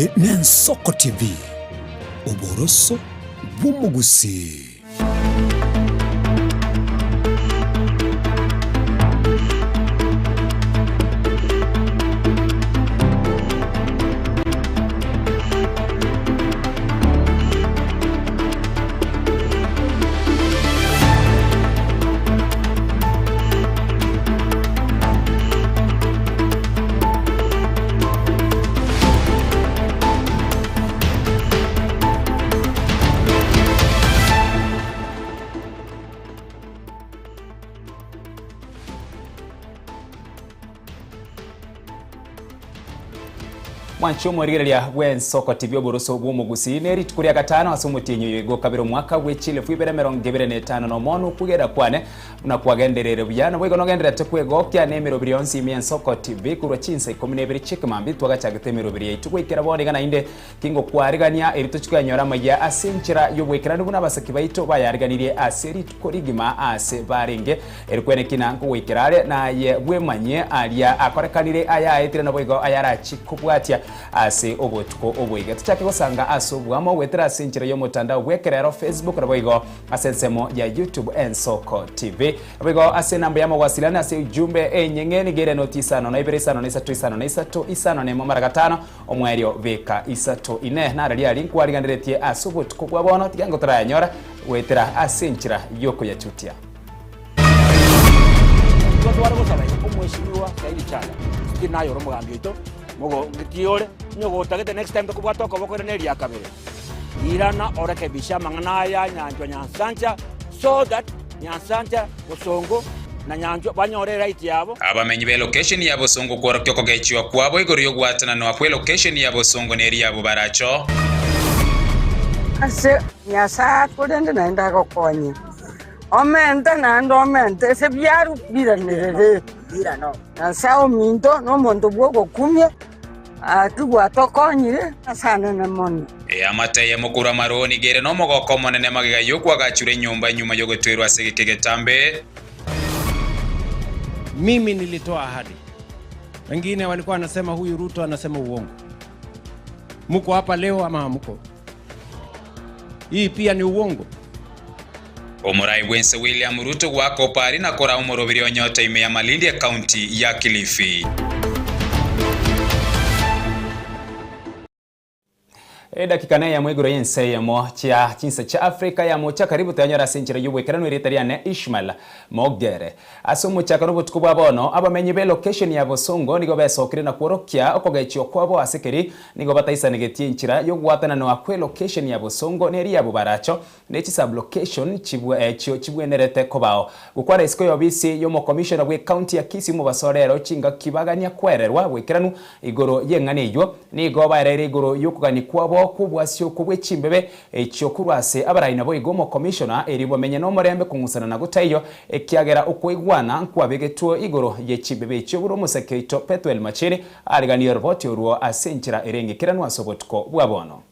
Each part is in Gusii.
Eye n'Ensoko TV, oboroso bw'omogusii. Mwanche omorigereria bw'ensoko TV oboroso bw'omogusii ne rituko ria gatano ase omotienyi oyo igo kabere omwaka bwe chielfu ibere emerongo ebere na etano na omono okwegera kwane Buna kwagendereire buya, naboigo nogendererete kwegokia nemerobiri yonsi ime y'Ensoko TV korwa chinsa ikomi na ibere chi'ekemambia twagachagete emerobiri yaito goikera bono iga naende tingokwarigania erio tochie koyanyora amayia ase enchera y'oboikeranu buna abasaki baito bayariganirie ase rituko rigima aase barenge. Erio kwene kina nkogoikera are naye bwemanyie aria akorekanire ayaetire naboigo ayarachie kobwatia ase obotuko oboiga. Tochake gosanga ase oboamo goetera ase enchera y'omotandao bw'ekerero Facebook naboigo Ase ensemo ya YouTube Ensoko TV. Naboigo ase enamba y'amogwasilani ase ujumbe enyeng'e nigo ere noti isano na ibere isano na isato isano na isato isano na emo mara gatano omwerio beka isato ine. Nararia aria nkwariganeretie ase obotuko bwa bono tiga ngotarayanyora goetera ase enchera y'okoyachutia. Nigo tware gosaba iga, Omweshimiwa Saidi Chanda, still naye ore omogambi oito, mogo ng'iti ore, onye gotagete next time tokobwate okoboko ere neria kabere. Irana orekebishe amang'ana aya Nyanchwa Nyansancha so that Nyansancha, Bosongo na Nyanchwa banyore eright yabo. Abamenyi b'elokesheni ya Bosongo kworokia okogechiwa kwabo igoro y'ogwatananwa kw'elokesheni ya Bosongo na eria Bobaracho. Ase Nyasae akorende naende agokonye, omente naende omente ase biaro biranerere. Nyasae ominto nomonto bw'ogokumia. Gaki gwatokonyire ase anene mono. Eamate eyemo korwa amaroo nigo ere nomogoko omonene magega y'okoagachura enyomba enyuma y'ogotoerwa ase egeka egetambe. Mimi nilitoa ahadi, wengine walikuwa wanasema huyu Ruto anasema uongo. Muko hapa leo ama hamuko? Hii pia ni uongo. Omorai bw'ense William Ruto goaka opari na koraa omoroberi o Nyota ime ya Malindi ekaunti ya Kilifi. Edakika neyemo igoro y'ense eyemo chia chinse chia Africa ya mocha karibu toyanyore ase enchera y'obwekeranu erieta riane Ishmael Mogere. Ase omochakano obotuko bwa bono abamenyi be location ya Bosongo nigo besokire na kworokia okogechigwa kwabo ase keri nigo bataisanegetie enchera y'ogwatananwa kwe location ya Bosongo neri ya Bobaracho ne chisublocation echio chibwenerete kobao. Gokwana isiko y'obisi y'omokomishona bw'ecounty ya Kisii omobaso rero chingaki bagania kwererwa boikeranu igoro y'eng'ana eyio, nigo baereire igoro y'okogania kwabo kw'obwasioko bwe chimbebe echio korwa ase abarai naboigo omokomishona erio bamenye nomorembe kong'usana na gotaiyo ekiagera okoigwana nkwabegetwe igoro ye chimbebe echio buna omoseke oito Pethuel Machiri areganie oroboti orwo ase enchera ere engekeranu ase obotuko bwa bono.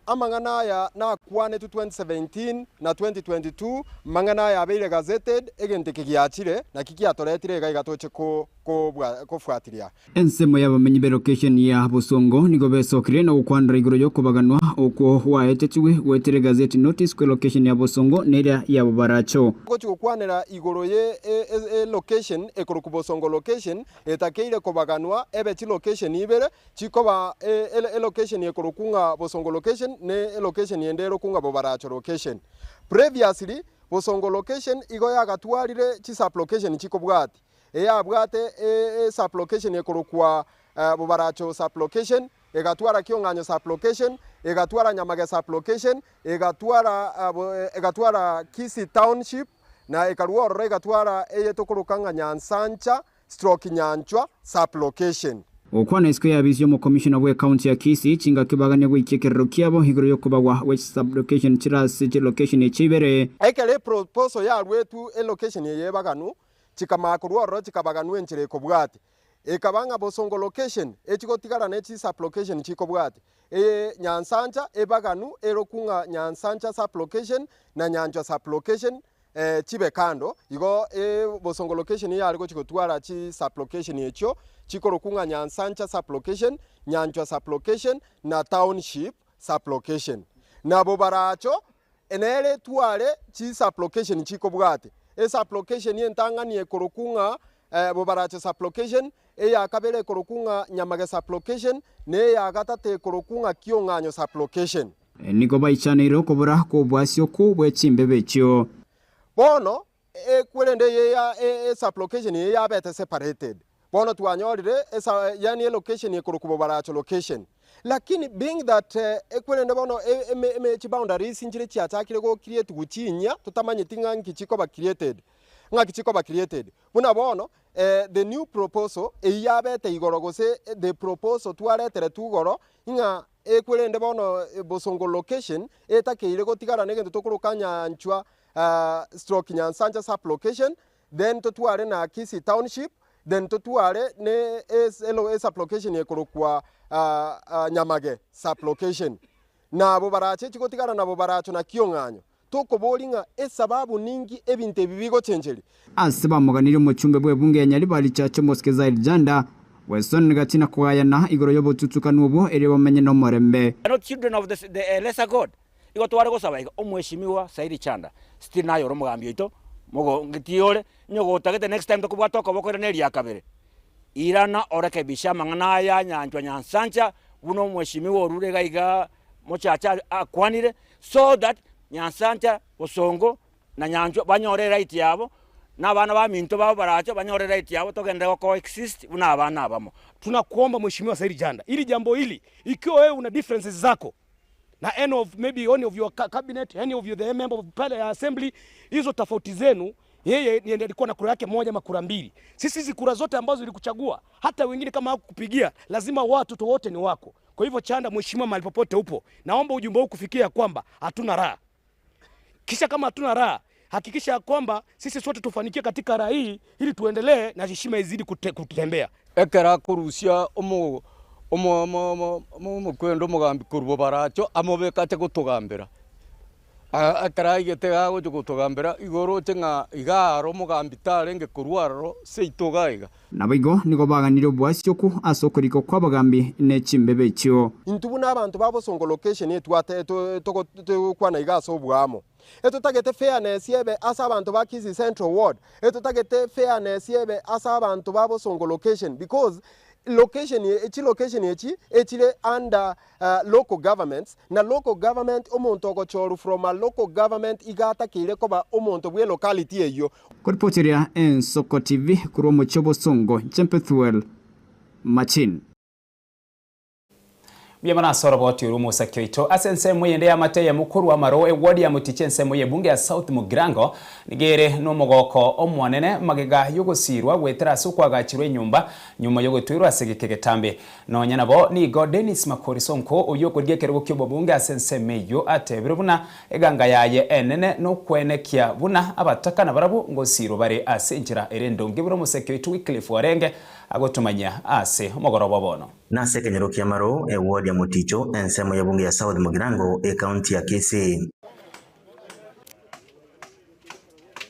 Amang'ana aya nakwanetwe 2017 na 2022, amang'ana aya abeire gazetted, egento eke giachire, naki giatoretire iga iga toche kofuatilia. Ensemo y'abamenyi b'elocation ya Bosongo nigo besokire na gokwanera igoro y'okobaganwa okwo gwaetetigwe goetera egazeti notice kw'elocation ya Bosongo na eria ya Bobaracho. Gochia gokwanera igoro ye elocation ekorokwa Bosongo location etakeire kobaganwa ebe chilocation ibere Chikoba elocation ekorokwa ng'a Bosongo location ne elocation ende erokwa ng'a Bobaracho location. Previously, Bosongo location igo yagatwarire chisublocation chikobwati. Eyabwate esublocation ekorokwa Bobaracho sublocation, egatwara Kiong'anyo sublocation, egatwara Nyamage sublocation, egatwara egatwara Kisii township, na ekarwa ororo egatwara eyetokoroka ng'a Nyansancha stroke Nyanchwa sub-location. Gokwana isiko y'abisi y'omokomishona bw'ecounty ya Kisii chingaki bagania goikia ekerero kiabo igoro y'okobagwa gwe chisublocation chire ase chilocation echi ibere. Ekero eproposal yaruetwe elocation eye ebaganwe, chikamanya korwa ororo chikabaganwa enchera ekobwati. Ekaba ng'a Bosongo location echigotigara ne chisublocation chikobwati. Eye Nyansancha ebaganu erokwu ng'a Nyansancha sub-location na Nyanchwa sub-location. Chibe kando, igo Bosongo location yare gochia gotwara chi sub location echio chikorokwa ng'a Nyansancha sub location, Nyanchwa sub location na Township sub location. Nabo baracho nere etware chi sub location chikobwate. Esub location entang'ani ekorokwa ng'a Bobaracho sub location, eya kabere ekorokwa ng'a Nyamage sub location, na eya gatato ekorokwa ng'a Kiong'anyo sub location. Nigo baichaneire okobora kw'oboasi okwo bwe chimbebe echio. Bono ekwerende eye ya esublocation eye yabete separated. Bono twanyorire esa yaani elocation ekorokwa Bobaracho location. Lakini being that ekwerende bono eme eme chiboundaries nchire chiachakire go create gochinyia totamanyeti ng'a nki chikoba created, ng'aki chikoba created. Buna bono the new proposal eyio yabete igoro gose the proposal twareteretwe igoro ng'a Ekwerende bono Bosongo location etakeire gotigara negento tokoroka Nyanchwa stroke Nyansancha sub location then totware na Kisii township then totware ne esub location ekorokwa Nyamage sub location. Na abwo barache chigotigara nabo baracho na kiong'anyo. Tokoboria ng'a esababu ninki ebinto ebi bigochencheria. Ase bamoganirie omochumbe bw'ebunge ya Nyaribari Chache Mosque Zaid Janda, Weston gati na kogayana igoro y'obotutukanu obwo erio bamenye nomorembe. Are not children of the the lesser God. Igo tware gosaba iga, Omweshimiwa Saidi Chanda, still naye ore omogambi oito, mogo ngiti ore, onye gotagete next time tokobwate okoboko ere neria kabere, irana orekebishe amang'ana aya nyanchwa nyansancha buna omweshimiwa orure iga igaa mochache akwanire, so that Nyansancha, Bosongo na Nyanchwa banyore eright yabo, na abana baminto babo barache banyore eright yabo togenderere go coexist buna abana abamo. Tunakuomba Mheshimiwa Said Janda, hili jambo hili ikiwa wewe una differences zako na any of maybe any of your cabinet, any of you the member of assembly, hizo tofauti zenu, yeye ndiye alikuwa na kura yake moja ama kura mbili. Sisi hizi kura zote ambazo zilikuchagua, hata wengine kama hawakukupigia, lazima watoto wote ni wako. Kwa hivyo Chanda, mheshimiwa, mahali popote upo, naomba ujumbe huu kufikia kwamba hatuna raha. Kisha kama hatuna raha, hakikisha ya kwamba sisi sote tufanikiwe katika raha hii ili tuendelee na heshima izidi kutembea. Ekero akorusia omo omo omo omo omokwenda omogambi korwa bobaracho amobeke ache gotogambera. Ekero aigete iga agocha gotogambera, igo oroche ng'a iga aro omogambi tarenge korwa aroro seito iga iga. Naboigo nigo baganirie oboasi okwo ase okorikwa kw'abagambi ne chimbebe echio. Intwe buna abanto ba bosongo location etwate togokwana iga ase oboamo. Etotagete fairness ebe ase abanto ba Kisii Central Ward, etotagete fairness ebe ase abanto ba bosongo location because location chilocation echi echire under local governments, na local government omonto ogochorwa from a local government iga atakeire koba omonto bwe locality eyio. Koripoteria Ensoko TV korwa omochie obosongo, inche Pethuel Machin. Mbuya mono ase oroboti orwo omosaki oito. Ase ensemo eyende y'amate eyemo korwa amaro eward ya Mutiche ensemo y'ebunge ya South Mugirango nigo ere nomogoko omonene magega y'ogosiirwa goetera ase okoagachirwa enyomba nyuma y'ogotwerwa ase egeka egetambe. Nonya nabo, nigo Dennis Makori Sonko, oyio okorigia ekerogo ki'obobunge ase ensemo eyio, atebire buna eganga yaye enene nokwenekia buna abataka nabarabwo ngosiirwa bare ase enchera ere endonge buna omoseke oito Wycliffe orenge agotomanyia ase omogoroba bono. Nase ekenyoro kia Maroo, eward ya Moticho, ensemo y'ebunge ya South Mugirango, ecounty ya Kisii.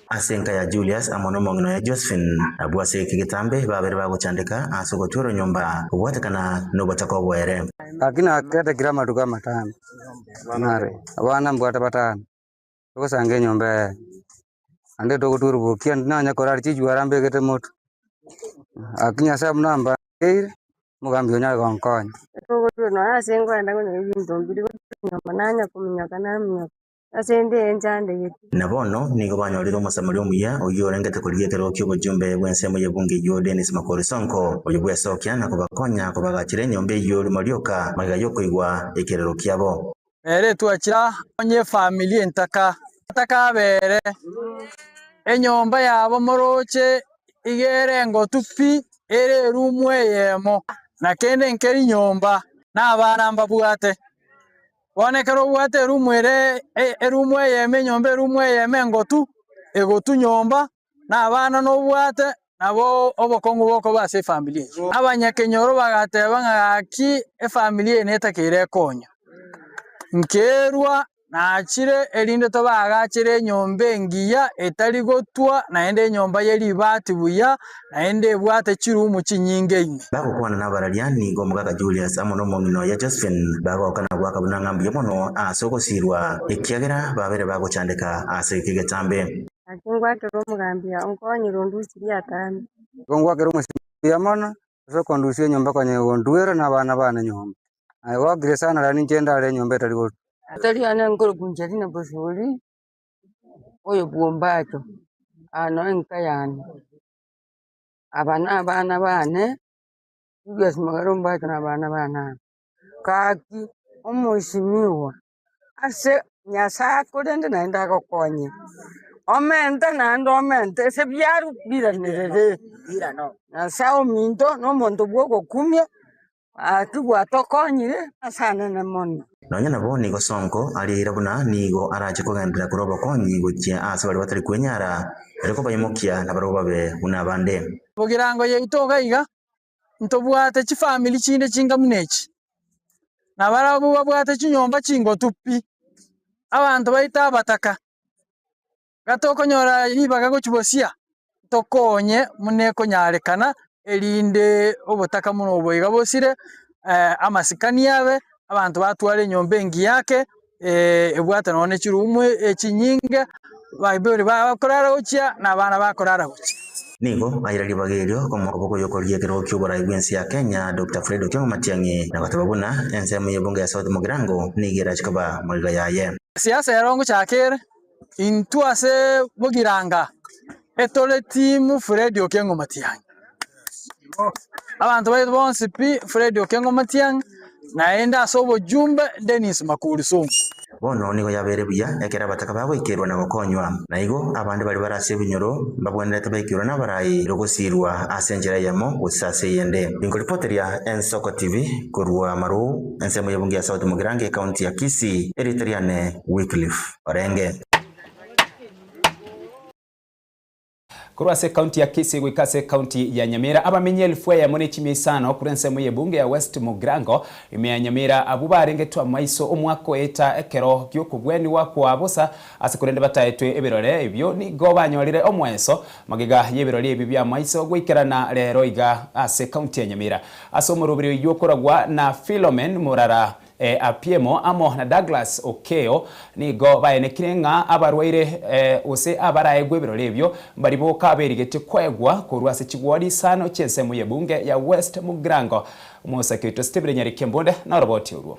Ase enka ya Julius amo nomong'ina oye Josephine, abwo ase eke getambe babere bagochandeka ase ogotwerwa nyomba kobwatekana nobotaka oboere. Gaki naketekire amatuko amatano, nare abana mbwate batano, togosanga enyomba eye, naende togotwerwa bokia nonye korara chichuara mbegete motwe, gaki Nyasaye buna ambangeire, omogambi oyo onyare gonkonya. Togotwerwa nonya ase nkoenda konyora ebinto mbiri gochia nyomba nanya kominyoka naminyoka. Ase ende enchandegete. Na bono nigo banyorire Omosamaria omuya, oyio orengete korigia ekerogo ki'obochumbe bw'ensemo y'ebunge eyio Dennis Makori Sonko, oyio bwesokia na kobakonya kobagachera enyomba eyio rimo rioka magega y'okoigwa ekerero kiabo. Ere twachia onye efamiri entaka atakabere enyomba yabo moroche iga ere engotu pi ere erumu eyemo na kende nkeri nyomba na abana mbabwate. Bono ekero obwate erumu ere erumu eyemo enyomba erumu eyemo engotu, egotu nyomba, na abana nobwate, nabo obokong'u bokoba ase efamiri eyio. Abanyakenyoro bagateba ng'a gaki efamiri eye netakeire ekonywe. Nkerwa Nachire erinde tobaagachere enyomba engiya etari gotwa, naende enyomba ye ribaati buya, naende ebwate chirumu chinyinge ime. Bagokwana nabararia nigo omogaka Julius amo nomong'ina oye Josephine bagoka na goaka buna ng'a mbuya mono ase ogosiirwa, ekiagera babere bagochandeka ase egeka egetambe. Gaki ngwakere omogambi onkonyire ondusirie atambe. Igo ngwakere omosibwa mbuya mono, ase okondusia enyomba konya egonduera na abana bane nyomba. Naye gwakire sana riria ninche ndare enyomba etari gotu. Tari ane nkorokwa Angelina Bosibori, oyo bw'Ombacho, aa noo enka yane. Aba na abana bane, Julius Magare Ombacho na abana bane aba. Gaki omosimiwa ase Nyasae akorende naende agokonye, omente naende omente ase biaro biranerere. Nyasae ominto na omonto bwa ogokumia, gaki gwatokonyire ase anene mono. Nonya nabo nigo Sonko arieire buna nigo arache kogenderera korwa obokonyi gochia ase baria batari kwenyara, erio kobaimokia nabarabwo babe buna abande. Bogirango yaito iga iga, ntobwate chifamiri chinde chinga buna echi, na barabwo babwate chinyomba chingotu pi, abanto baito abataka, iga tokonyora ribaga gochia bosia, tokonye buna ekonyarekana erinde obotaka buna obo iga bosire, amasikani abe, abanto batware enyomba engiya ake, ebwate nonye ne chirumu echinyinge, baibori bakorara gochia, na abana bakorara gochia. Nigo aira ribaga erio komoa koboko y'okorigia ekerogo ki'oborai bw'ense ya Kenya, Doctor Fred Okengo Matiang'i, na goteba buna ensemo y'ebunge ya South Mugirango nigo erache koba magega yaye. Siasa ero ngochaka ere, intwe ase Bogiranga etore team Fred Okengo Matiang'i. Abanto baito bonsi pi Fred Okengo Matiang'i, naende ase obojumbe Dennis Makori Sonko. Bono nigo yabeire buya ekero abataka bagoikerwa na gokonywa. Na igo abande baria bare ase ebinyoro mbagwenerete baikeirwe nabarai erio gosiirwa ase enchera eyemo gose ase eyende. Ninkoripoteria Ensoko TV korwa Maruu, ensemo y'ebunge ya South Mugirango ekaunti ya Kisii, erieta riane Wycliffe Orenge. Korwa ase ekaunti ya Kisii goika ase ekaunti ya Nyamira, abamenyi elfu eyemo ne chimia isano korwa ensemo y'ebunge ya West Mugirango ime ya Nyamira abwo barengetwe amaiso omwaka oeta ekero gi'okobwenigwa kwa bosa ase korende bataetwe ebirore ebio nigo banyorire omoeso magega y'ebirori ebi bi'amaiso goikerana rero iga ase ekaunti ya Nyamira ase omoroberi oyio okoragwa na Philomen Murara Apiemo amo na Douglas Okeyo nigo baenekire ng'a abarwaire gose abaraegwe ebirori ebio mbari boka berigetie koegwa korwa ase chigwori isano chi'ensemo y'ebunge ya West Mugirango. Omosake oito Stephen Nyarikembunde noroboti orwo.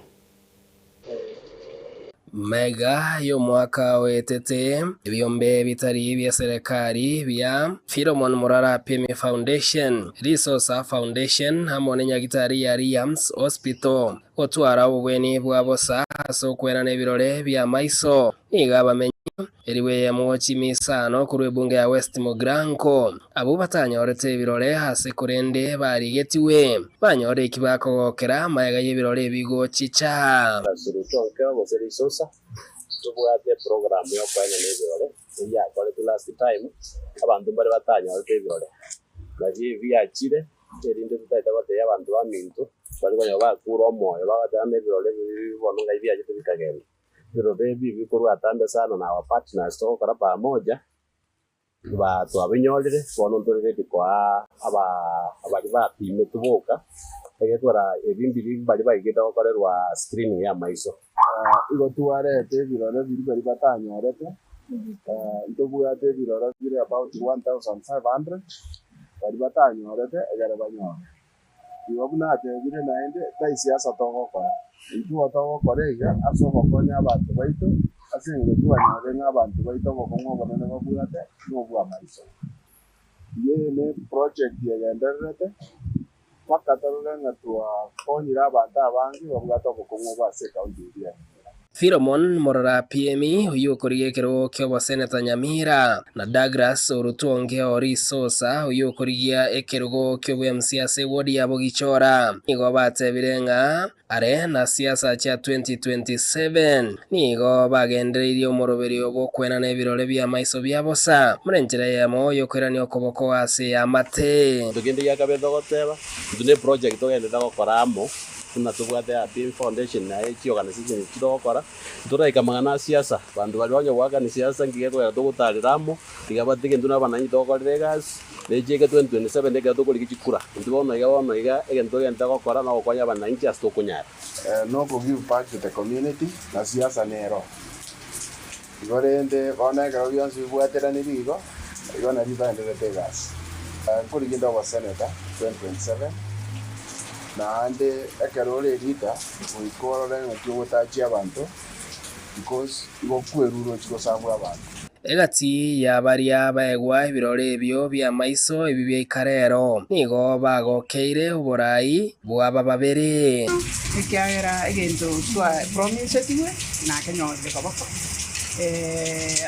Magega y'omwaka oetete, ebiombe bitari bia serekari bia Philemon Murara Pimi Foundation, Risosa Foundation amo nenyagitari ya Riyams Hospital Gotwara obobweni bwa bosa ase okwerana ebirore bi'amaiso. Nigo abamenyi elifu eyemo chimia isano korwa ebunge ya West Mugirango, abwo batanyorete ebirore ase korende barigetigwe, banyore eki bakogokera magega y'ebirore ebi gochicha. Ase Ruto gose Risosa, ntobwate eprogram yokoenena ebirore, eyio yakoretwe last time, abanto mbare batanyorete ebirore, nabio ebi biachire. Erinde totaete gotebia abanto baminto baria konya bakure omoyo, bagoteba ng'a ebirore ebi bono ngai biachete bikagenda. Ebirore ebi bikorwa atambe sana na our partners togokora pamoja, ba twabinyorire, bono ntore ready koa aba baria bapimetwe boka, egetwara ebi mbiri baria baigete gokorerwa screening ya amaiso. Igo twarete ebirore biria baria batanyorete, ntobwate ebirore bire about 1500 baria batanyorete egere banyore. Igo buna atebire naende, tai siasa togokora, intwe igo togokora iga ase ogokonya abanto baito, ase eng'encho twanyorire ng'a abanto baito obokong'u obonene babwate nobw'amaiso. Eye ne project egendererete. Mpaka torore ng'a twakonyire abanto abange babwate obokong'u obo ase ekaunti eria ya Nyamira. Philemon Morara Piemi, oyio okorigia ekerogo ki'oboseneta Nyamira, na Douglas Orutonge o Risosa, oyio okorigia ekerogo ki'obo-MC ase ewodi ya Bogichora, nigo batebire ng'a Are na siasa chia 2027 nigo bagendereirie omoroberio bw'okwenana ebirore bi'amaiso bia bosa, buna enchera eyemo y'okoirania okoboko ase eamate. Gento kende giakabere togoteba, intwe ne project togenderete gokora amo, Buna tobwate Apim Foundation naye chiorganisation echi togokora, ntoraika amang'ana a siasa, abanto baria onye goakani siasa nki gekogera togotarera amo, tiga batige intwe na abananchi togokorera egasi, na echieke 2027 ekero tokorigia chikura. Intwe bono iga bono iga egento togente gokora na ogokonya abananchi ase tokonyara. No ko give back to the community na siasa nero. Igo rende bono ekero bionsi bibwateranire igo, igo nario baendererete egasi. Nkorigia inde oboseneta 2027, naende ekero ore eleader goika orore ng'aki ogotachia abanto because igo kwerure ochie gosabwa abanto. Egati ya baria baegwa ebirore ebio bi'amaiso ebi biaika rero, nigo bagokeire oborai bw'aba babere. Ekiagera egento twa promisetigwe nakenyorire koboko,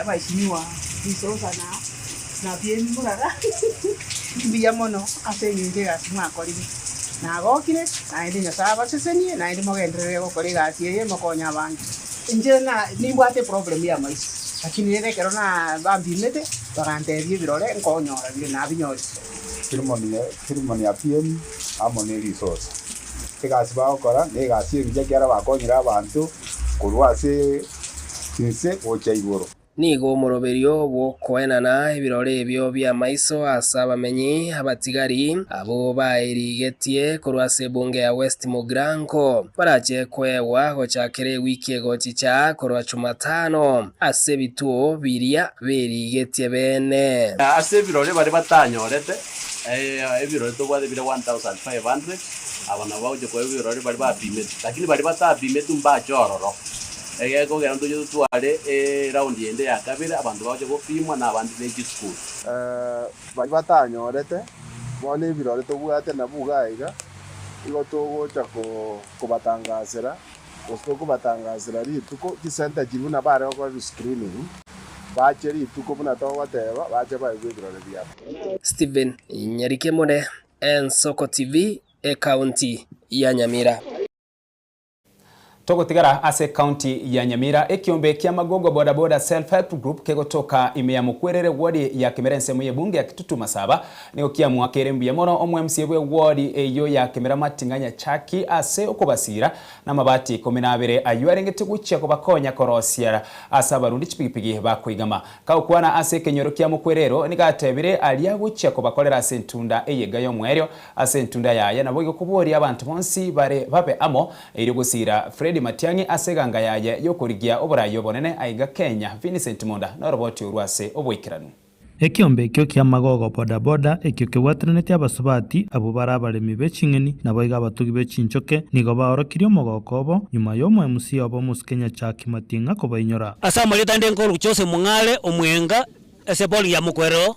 abaisiniwa risosa na na biemi morara mbuya mono ase eng'encho egasi mwakorire. Nagokire, naende Nyasae abasesenie, naende mogenderere gokora egasi eye mokonye abanto. Inche na nimbwate eproblem y'amaiso, lakini rende ekero na bambimete, bagantebia ebirore nkonyora bire nabinyorire. Filimoni ya PM amo ne risosa. Egasi bagokora negasi engiya ekiagera bakonyire abanto korwa ase chinse gocha igoro. Nigo omoroberio bw'okoenana ebirore ebio bi'amaiso ase abamenyi abatigari abwo baerigetie korwa ase ebunge ya West Mugirango barache koegwa gochakera ewiki egochicha korwa Chumatano ase ebituo biria berigetie bene. Ase ebirore baria batanyorete, ebirore tobwate bire 1500, aba nabo bagochia koegwa ebirore baria bapimetwe, lakini baria batapimetwe mbache ororo. Egekogera ntoche totware eround ende ya kabere abanto bagocha gopimwa na abande be chisukuru. Baria batanyorete, bono ebirore tobwate nabwo iga iga, igo togocha kobatangasera, gose tokobatangasera rituko, chisenta chiria buna bare gokora screening, bache rituko buna togoteba, bache baigwe ebirore biabo. Stephen Nyarikemore, Ensoko TV, Ekaunti ya Nyamira. Togotigara ase County ya Nyamira, ekiombe kia Magogo Boda Boda Self Help Group kegotoka ime ya Mokwerere ward ya Kimera ensemo y'ebunge ya Kitutu Masaba nigo kiamoakeire mbuya mono omo MCA bwe ward eyio ya Kimera Mating'anya Chaki ase okobasira namabati ikomi na abere ayio arengete gochia kobakonya korosia ase abarundi chipigipigi bakoigama. Kagokwana ase ekenyoro kia Mokwerero nigo atebire aria agochia kobakorera ase entunda eyega y'omoerio Ase entunda yaye naboigo koboria abanto bonsi bare babe amo, erio gosiira Freddy Matiang'i ase eganga yaye y'okorigia oboraai obonene aiga Kenya, Vincent Monda noroboti orwo ase oboikeranu. Ekiombe ekio ki'amagogo boda boda ekio kebwateranetie abasubati abwo bare abaremi be ching'eni naboigo abatugi be chinchoke nigo baorokirie omogoko obo nyuma y'omo MC obo Omosike Nyachaki Mating'a kobainyora. Ase amarieta ande nkorwa Jose Mong'are Omwenga ase polling ya Mokwerero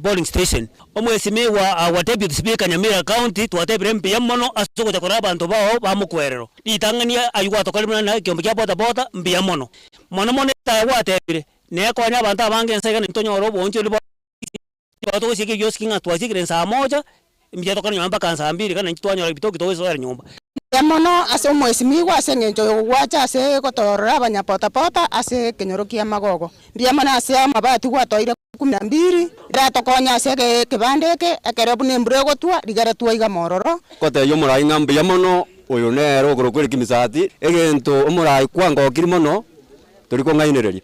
polling station. Omwesimigwa wa Deputy Speaker Nyamira County twatebire mbuya mono ase ogocha korora abanto bao ba Mokwerero. Ritang'ani aywo gwatokorire buna na ekiombe kia boda boda mbuya mono. Mono mono etaya gwatebire nekonya abanto abange ense iga ntonyore oboonchoreri bwa togosieka ebiosiki ng'a twasiekire saa moja Mbuya tokore nyomba mpaka nsaa mbiri, iga naintwe twanyora ebitoki togosoera nyomba. Mbuya mono ase omwesimigwa ase engencho y'ogwacha ase gotoorora abanyapotapota ase ekenyoro ki'amagogo. Mbuya mono ase amabati gwatoire kumi na mbiri, ratokonye ase ekebanda eke, ekero buna embura egotwa, rigere twaigama ororo. Gotebia omorai ng'a mbuya mono, oyo nere okorokwa Eric Misati, egento omorai kwangokiri mono, tori kong'ainereria.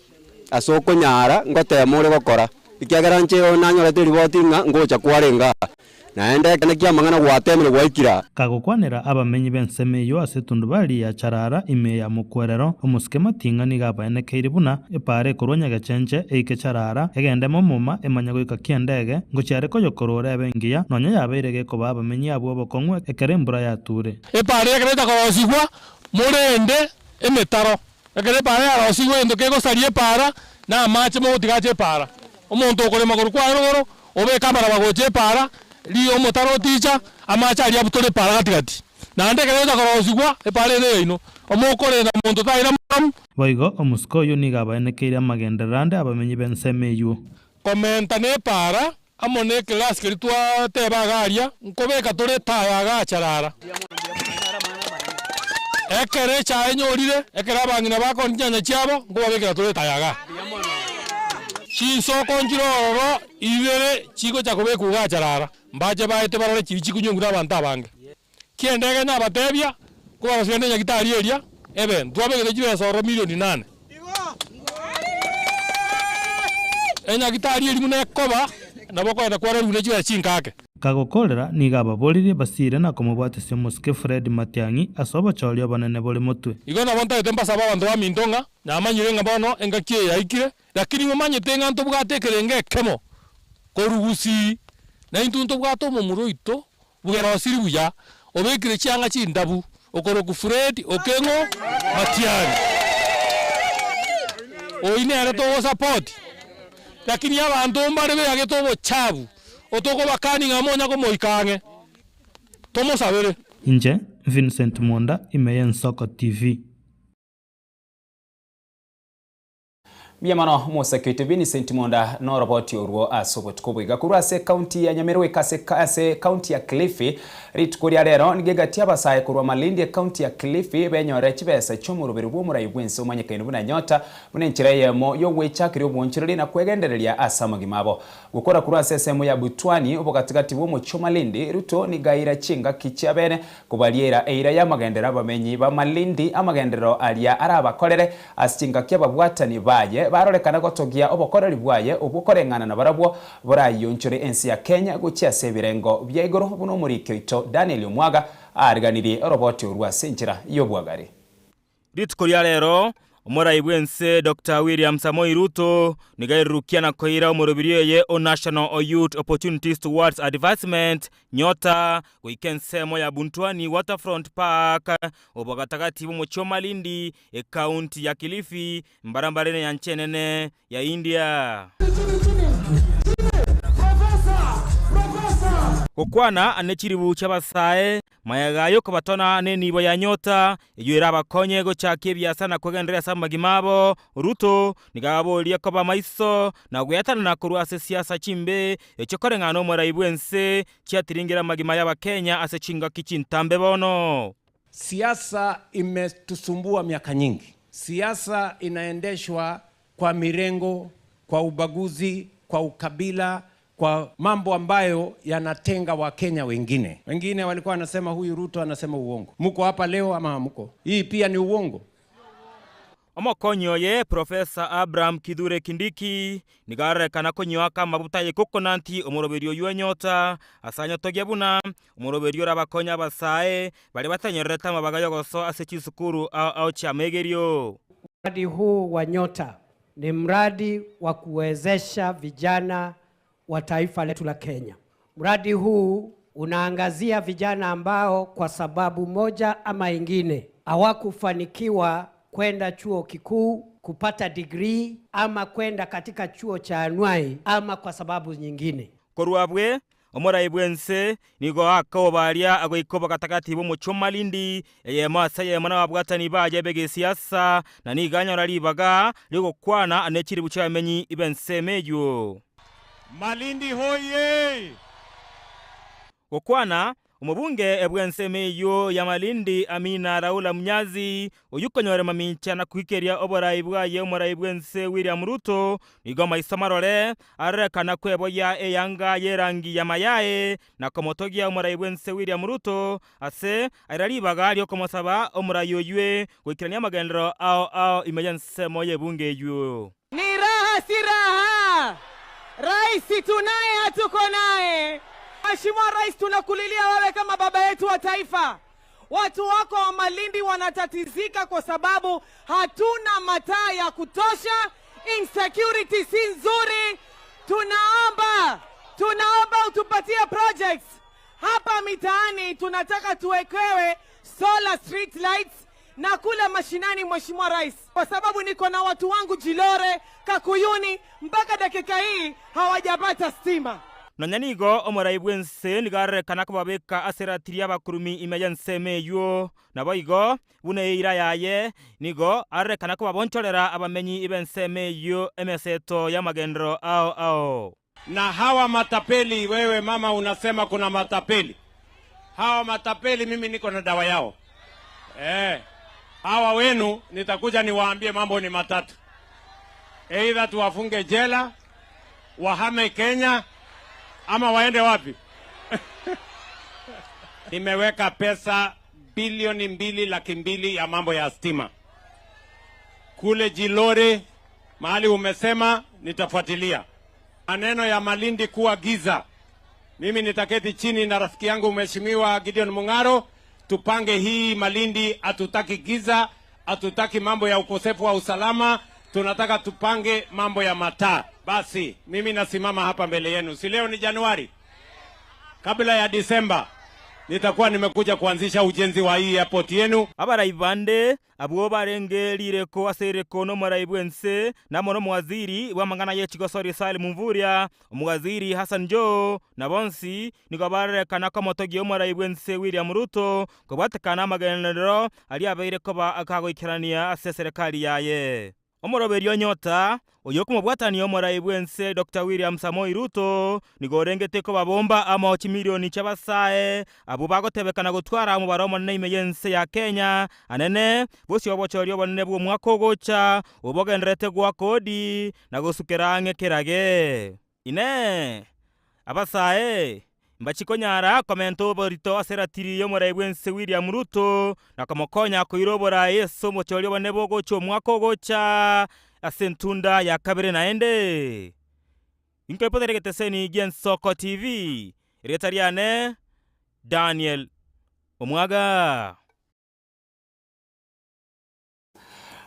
Ase okonyara ngotema ore gokora, ekiagera inche nanyorete eriboti ng'a ngocha kwarenge aa, naende ekene ki'amang'ana gwatemire gwaikire aa. Kagokwanera abamenyi b'ensemo eyio ase etundubari ya Charara ime ya Mokwerero, omosike Mating'a nigo abaenekeire buna epaara ekorwa Nyagechenche eike Charara, egende Momoma emanye goika Kiendege, ngochia are koyokorora ebe engiya, nonya yabeire gekoba abamenyi abwo obokong'u ekero embura yature. Epaara ekero etakoroosigwa, morende emetaro. Ekero epaara yarosigwe egento kegosaria epaara, na amache mogotiga ache epaara. Omonto okorema korwa kwaye rogoro, obeke amaraba gocha epaara, riria omotaro oticha, amache aria abutore epaara gati gati. Naende ekero egocha korosigwa, epaara ere eyaino, omokorenda monto taira moramu. Boigo omosike oyio nigo abaenekeire amagenderero ande abamenyi b'ensemo eyio. Komenta nepaara amo nekelasi keria twateba iga aria, nkobeka tore etaya iga acharara. Ekero echae enyorire, ekero abang'ina bakoonia chinyanya chiabo, nkobabekera tore etaya igaa. Chinsoko nchire ororo ibere chigocha kobekwa iga acharara, mbache baete barore chiria chikunywa na abanto abange. Kiendege nabatebia. Kobarosirie ne nyagitari eria ebe, ntwabegete chibesa ororo milioni nane. Enyagitari eria buna ekoba, nabo okogenda kwarorigwe ne chibesa chinkake. Kagokorera nigo ababoririe basiire na komobwatisia omosike Fred Matiang'i ase obochori obonene bore motwe. Igo nabo ntagete mbasabe abanto baminto ng'a namanyire ng'a bono engaki eye yaikire, lakini momanyete ng'a ntobwate ekerengo ekemo korwa gusii, na intwe ntobwate omomura oito bwerosirie buya, obekire chianga chindabu, okorokwa Fred Okeng'o Matiang'i. Oyio nere togosapoti, lakini abanto mbare beyagete obochabu, otokobakania ng'a monya komoika ang'e, tomosabere. Inche Vincent Mwonda ime y'Ensoko TV. Mbuya mono omosake oito Vincent Monda noroboti orwo ase obotuko obo iga korwa ase ekaunti ya Nyamira goika ase ase ekaunti ya Kilifi. Rituko ria rero nigo egati abasae korwa Malindi ekaunti ya Kilifi benyorere chibesa chi'omoroberi bw'omorai bw'ense omanyekaine buna Nyota buna enchera eyemo y'ogwechakeria obwoonchoreri na kwegendereria ase amagima abo. Gokora korwa ase ensemo ya Butwani obogatigati bw'omochie o Malindi, Ruto nigo aira chingaki chiabene Kobariera eira y'amagenderero abamenyi ba Malindi amagenderero aria arabakorere ase chingaki ababwatani baye barorekana gotogia obokoreri bwaye obwo koreng'ana nabarabwo borayionchore ense ya Kenya gochia ase ebirengo bia igoro buna omoriki oito Daniel Omwaga aariganirie oroboti orwo ase enchera y'obwagare. Rituko ria rero, omorai bw'ense Doctor William Samoei Ruto nigo airurukia na koira omoroberio eye o National Youth Opportunities Towards Advancement, Nyota, goika ensemo ya Buntwani Waterfront Park, obogatagati bw'omochie o Malindi, ekaunti ya Kilifi, mbarambare neyancha enene ya India. Gokwana ne chiribu chi'abasae, Magega y'okobatona nenibo ya nyota, eyio erabakonye gochakia ebiasa na kwegendereria ase amagima abo, Ruto nigo ababorie koba maiso na gweatanana korwa ase siasa chimbe echio koreng'ana nomorai bw'ense chiatiringire amagima y'Abakenya ase chingaki chintambe bono. Siasa imetusumbua miaka nyingi. Siasa inaendeshwa kwa mirengo, kwa ubaguzi, kwa ukabila, kwa mambo ambayo yanatenga Wakenya wengine. Wengine walikuwa wanasema huyu Ruto anasema uongo. Muko hapa leo ama hamuko? Hii pia ni uongo. Omokonyi oye, Professor Abraham Kithure Kindiki, nigo arorekana konyoaka amabuta ye coconut omoroberio oyio enyota, ase anyotogia buna omoroberio orabakonye abasae baria batanyorerete amabaga y'ogosoa ase chisukuru ao ao chi'amegerio. Mradi huu wa Nyota ni mradi wa kuwezesha vijana wa taifa letu la Kenya. Mradi huu unaangazia vijana ambao kwa sababu moja ama ingine hawakufanikiwa kwenda chuo kikuu kupata degree ama kwenda katika chuo cha anuai ama kwa sababu nyingine. Korwa abwe, omorai bw'ense nigo akobaria agoika obogatagati bw'omochie o Malindi, eyemo ase eyemo nababwatani baye b'egesiasa, na nigo anyora ribaga ri'ogokwana ne chiribu chi'abamenyi b'ensemo eyio. Malindi hoyee! Gokwana, omobunge bw'ensemo eyio ya Malindi Amina Raula Mnyazi, oyio okonyora mamincha na koikeria oborai bwaye omorai bw'ense William Ruto, nigo maiso marore arorekana kweboyia eyanga y'erangi ya mayae na komotogia omorai bw'ense William Ruto ase aira ribaga ri'okomosaba omorai oyio goikerania amagenderero ao ao ime y'ensemo y'ebunge eyio. Ni raha si raha, rais tunaye hatuko naye. Mheshimiwa Rais, tunakulilia wewe kama baba yetu wa taifa. Watu wako wa Malindi wanatatizika kwa sababu hatuna mataa ya kutosha, insecurity si nzuri. Tunaomba, tunaomba utupatie projects hapa mitaani, tunataka tuwekewe solar street lights na kule mashinani, Mheshimiwa Rais, kwa sababu niko na watu wangu Jilore, Kakuyuni, mpaka dakika hii hawajapata stima. Nonya nigo omorai bw'ense nigo arorekana kobabeka ase eratiri y'abakurumi ime y'ensemo eyio. Naboigo, buna eira yaye, nigo arorekana kobabonchorera abamenyi b'ensemo eyio emeseto y'amagenderero ao ao. Na hawa matapeli, wewe mama unasema kuna matapeli. Hawa matapeli mimi niko na dawa yao. Eh, hawa wenu nitakuja niwaambie mambo ni matatu. Either tuwafunge jela, wahame Kenya ama waende wapi? Nimeweka pesa Bilioni 2 200,000 ya mambo ya stima kule Jilore, mahali umesema nitafuatilia. Maneno ya Malindi kuwa giza, mimi nitaketi chini na rafiki yangu Mheshimiwa Gideon Mung'aro tupange hii Malindi. Hatutaki giza, hatutaki mambo ya ukosefu wa usalama, tunataka tupange mambo ya mataa. Basi mimi nasimama hapa mbele yenu, si leo ni Januari, kabla ya Disemba nitakuwa nimekuja kuanzisha ujenzi wa hii airport yenu. Abarai bande abwo barenge rireko ase ereko na omorai bwense namo na omowaziri bw'amang'ana ya echigosori Salim Mvurya, omowaziri Hassan Joho na bonsi nigo barorekana komotogia omorai bwense William Ruto kobwatekana amagenderero aria abeire koba akagoikerania ase eserekari yaye. Omoroberio Nyota oyo okomobwatania omorai bwense Dr William Samoei Ruto nigo orengete kobabomba amo chimilioni chi'abasae abwo bagotebekana gotwara omobaro omonene ime y'ense ya Kenya anene bosio obochori obonene bw'omwaka ogocha obogendererete goaka kodi na gosukera ang'e kerage. Inee! Abasae mbachikonyara komenta oborito ase eratiri y'omorai bw'ense William Ruto na komokonya koira oborai ase omochori obonene bogocha omwaka ogocha ase entunda ya kabere naende? Inkoipotere egeteseni gi'Ensoko TV, erieta riane Daniel Omwaga.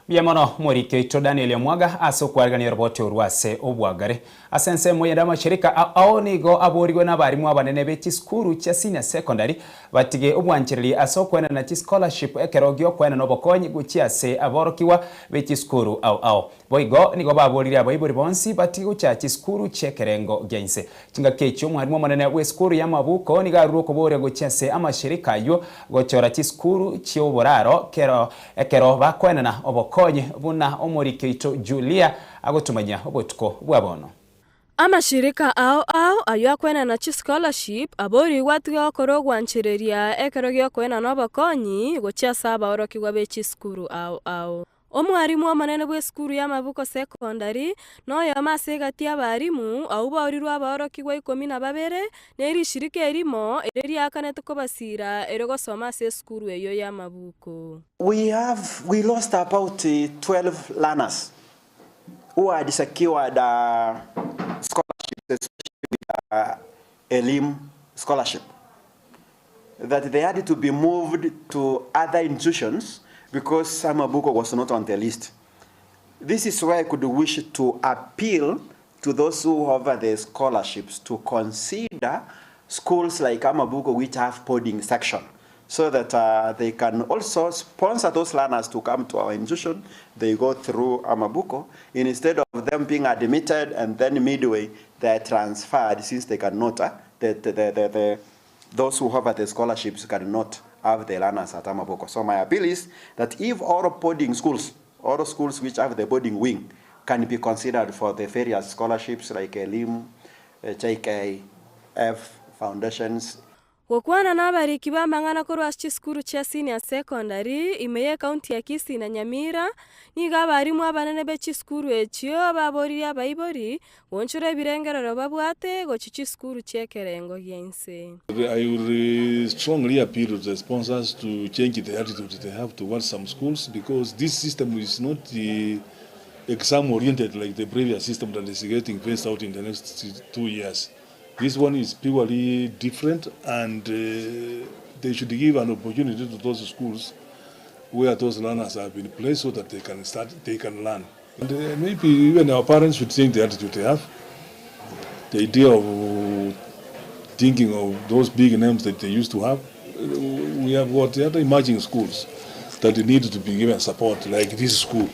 Mbuya mono omoriki oito Daniel Omwaga ase okwarigania oroboti orwo ase obwagare. Ase ensemo eyende amashirika ao nigo aborigwe nabarimu abanene be chisukuru chia senior secondary batige obwanchereri ase okoenana chischolarship ekero giokoenana obokonyi gochia ase aborokigwa be chisukuru ao ao. Boigo nigo baborire abaibori bonsi batige gochia chisukuru chi'ekerengo gia inse. Chingaki echio omwarimu omonene bw'esukuru y'amabuko nigo arure okoboria gochia ase amashirika ayio gochora chisukuru chi'oboraro kero ekero bakoenana obokonyi buna omoriki oito Julia agotumanyia obotuko bwa bono. Amashirika ao ao ayio akoenana chischolarship aborigwe atige gokora ogwanchereria ekero giokoenana obokonyi gochia ase abaorokigwa be chisukuru ao ao. Omwarimu omonene bw'esukuru y'amabuko Secondary, na oyomo ase egati y'abarimu, abwo baorirwe abaorokigwa 12, ne rishirika erimo, erio riakanete kobasiira erio gosoma ase esukuru eyio y'amabuko. We have, we lost about 12 learners who had secured scholarships, especially with Elimu scholarship, that they had to be moved to other institutions because Amabuko was not on the list. This is where I could wish to appeal to those who offer the scholarships to consider schools like Amabuko which have boarding section so that they can also sponsor those learners to come to our institution. They go through Amabuko instead of them being admitted and then midway they are transferred since they cannot, those who offer the scholarships cannot have the learners at Amabuko. So my appeal is that if all boarding schools, all schools which have the boarding wing, can be considered for the various scholarships like Elimu, JKF foundations. Gokwana na abariki b'amang'ana korwa ase chisukuru chia senior secondary ime y'ekaunti ya Kisii na Nyamira, nigo abarimu abanene be chisukuru echio baboririe abaibori goonchora ebirengerero babwate gochia chisukuru chi'ekerengo gia inse. I will strongly appeal to the sponsors to change the attitude they have towards some schools because this system is not the exam oriented like the previous system that is getting phased out in the next 2 years. This one is purely different and they should give an opportunity to those schools where those learners have been placed so that they can start, they can learn. And maybe even our parents should change the attitude they have. The idea of thinking of those big names that they used to have. We have got the other emerging schools that need to be given support, like this school.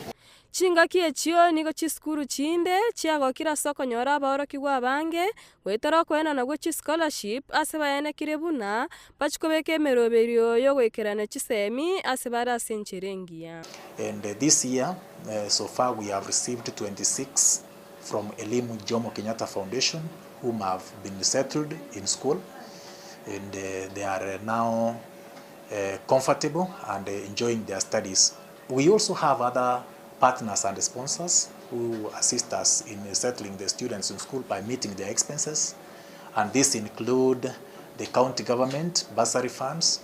Chingaki echio nigo chisukuru chinde chiagokire ase okonyora abaorokigwa abange goetera okoenana gwa chischolarship ase baenekire buna bachikobeka emeroberio yogoikerana chisemi ase bare ase enchera engiya. And this year, so far we have received 26 from Elimu Jomo Kenyatta Foundation whom have been settled in school and they are now comfortable and enjoying their studies. We also have other partners and sponsors who assist us in settling the students in school by meeting their expenses, and this include the county government bursary funds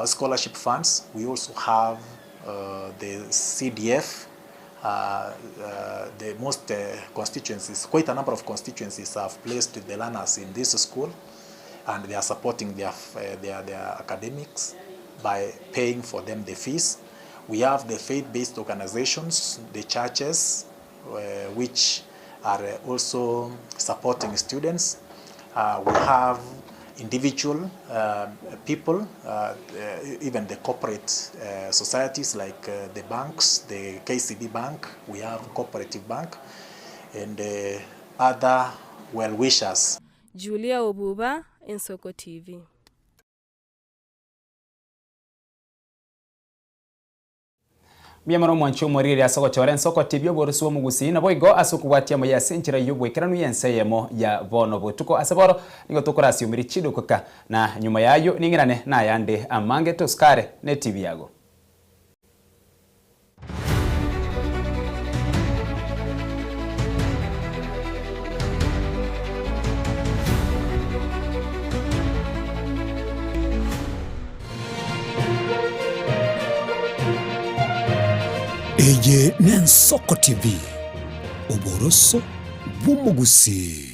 Scholarship funds, we also have the CDF, the most constituencies, quite a number of constituencies have placed the learners in this school and they are supporting their, their, their academics by paying for them the fees. We have the faith-based organizations, the churches, which are also supporting students. We have individual people, even the corporate societies like the banks, the KCB Bank, we have Cooperative Bank, and other well-wishers. Julia Obuba, Ensoko TV. Mbuya mono omwanchi omoriri ase ogochora ensoko TV oborosi bw'omogusii naboigo ase okobwatia amoyo ase enchera y'oboikeranu y'ense eyemo ya bono botuko ase boro nigo tokorasiomeri chidukuka na nyuma y'ayio ning'irane nayande amange tosikare ne TV yago. Eye n'Ensoko TV, oboroso bw'omogusii.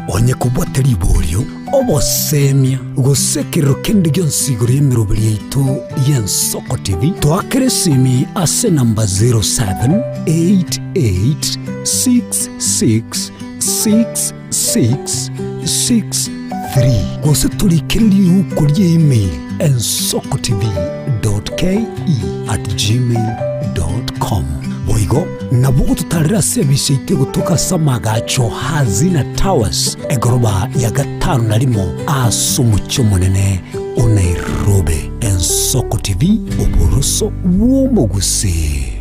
Onye kobwate riborio, obosemia, gose ekerero kende gionsi igoro y'emeroberi yaito y'Ensoko TV, toakere esimi ase enamba 0788666663 gose torikere riuko ria email ensokotv.ke@gmail.com. Boigo nabo ogototarera ase ebisa yaito egotoka ase amaagacho Hazina Towers, egoroba ya gatano na rimo ase omochie omonene o Nairobi. Ensoko TV, oboroso bw'omogusii.